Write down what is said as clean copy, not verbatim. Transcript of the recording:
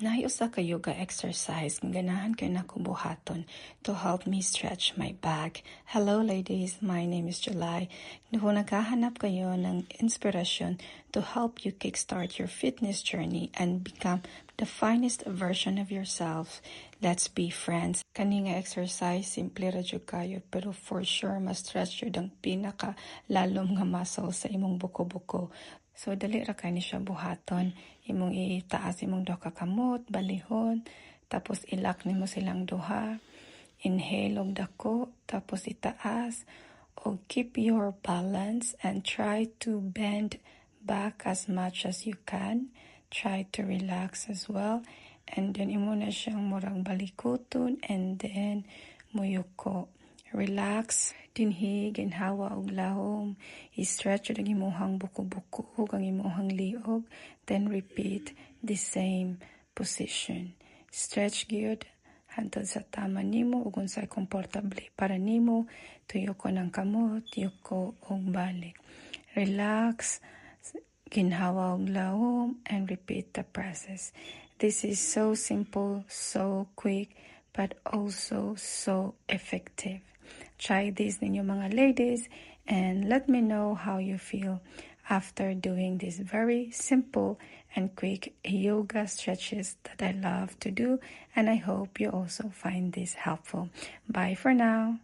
Naay usa ka yoga exercise nga ganahan kaayo nako buhaton to help me stretch my back. Hello ladies, my name is July. Kung naghahanap kayo ng inspirasyon to help you kickstart your fitness journey and become the finest version of yourself, let's be friends. Kani nga exercise, simple ra jud kayo, pero for sure ma-stretch jud ang pinaka lalom nga muscle sa imong buko-buko. So dali ra kay ni siya buhaton. Imong itaas imong duha ka kamot, balihon, tapos i-lock nimo silang duha. Inhale og dako, tapos itaas og keep your balance and try to bend back as much as you can. Try to relax as well. And then imo na siyang murag balikuton and then muyuko. Relax, dinhi ginhawa og lahom. I-stretch ang imong buko-buko ug ang imong liog. Then repeat the same position. Stretch gyud hantod sa tama nimo ug unsay komportable para nimo. Tuyoko ng kamot, yuko ug balik. Relax, ginhawa og lahom and repeat the process. This is so simple, so quick, but also so effective. Try this ninyo, mga ladies, and let me know how you feel after doing this very simple and quick yoga stretches that I love to do, and I hope you also find this helpful. Bye for now.